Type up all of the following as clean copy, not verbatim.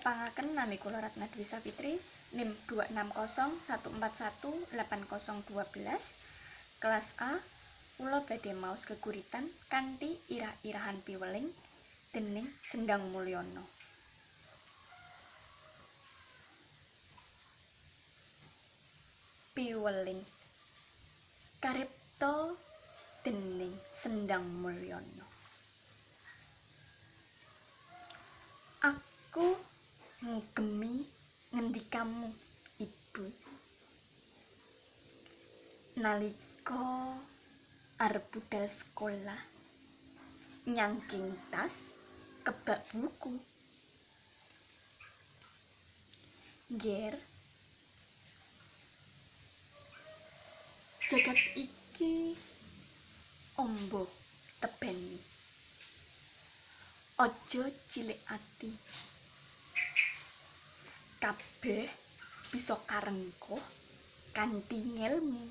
Tepangaken nami kula Ratna Dwi Safitri, NIM 26014180012, kelas A. Kula badhe maos geguritan kanthi irah-irahan piweling dening Sendang Mulyono. Piweling karipta dening Sendang Mulyono. Aku ngugemi ngendikamu, Ibu, nalika arep budal sekolah nyangking tas kebak buku. Ngger, jagat iki ombo tebeni. Aja cilik ati. Kabeh bisa karengkuh kanthi ngelmu.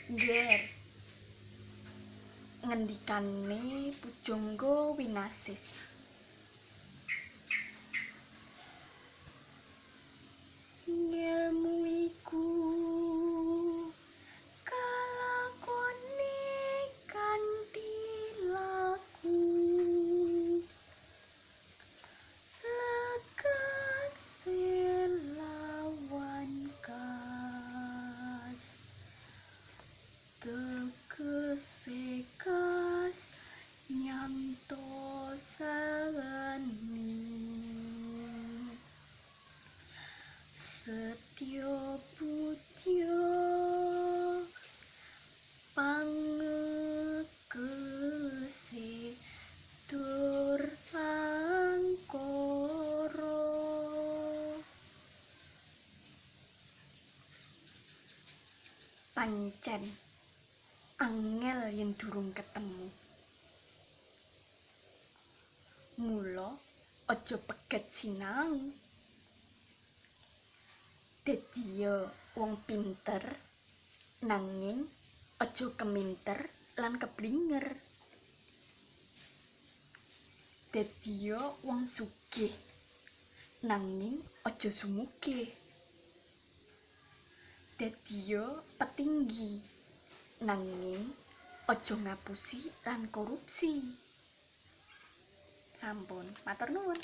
Ngger, ngendikane pujangga winasis. Ngelmu iku kalakone kanthi laku, lekase lawan kas, tegese kas nyanto seni. Setya budya pangekese tur angkara. Pancen angel yen durung ketemu. Mula aja peget sinau. Dadiya wong pinter nanging aja keminter lan keblinger. Dadiya wong sugih nanging aja sumugih. Dadiya petinggi nanging aja ngapusi lan korupsi. Sampun, matur nuwun.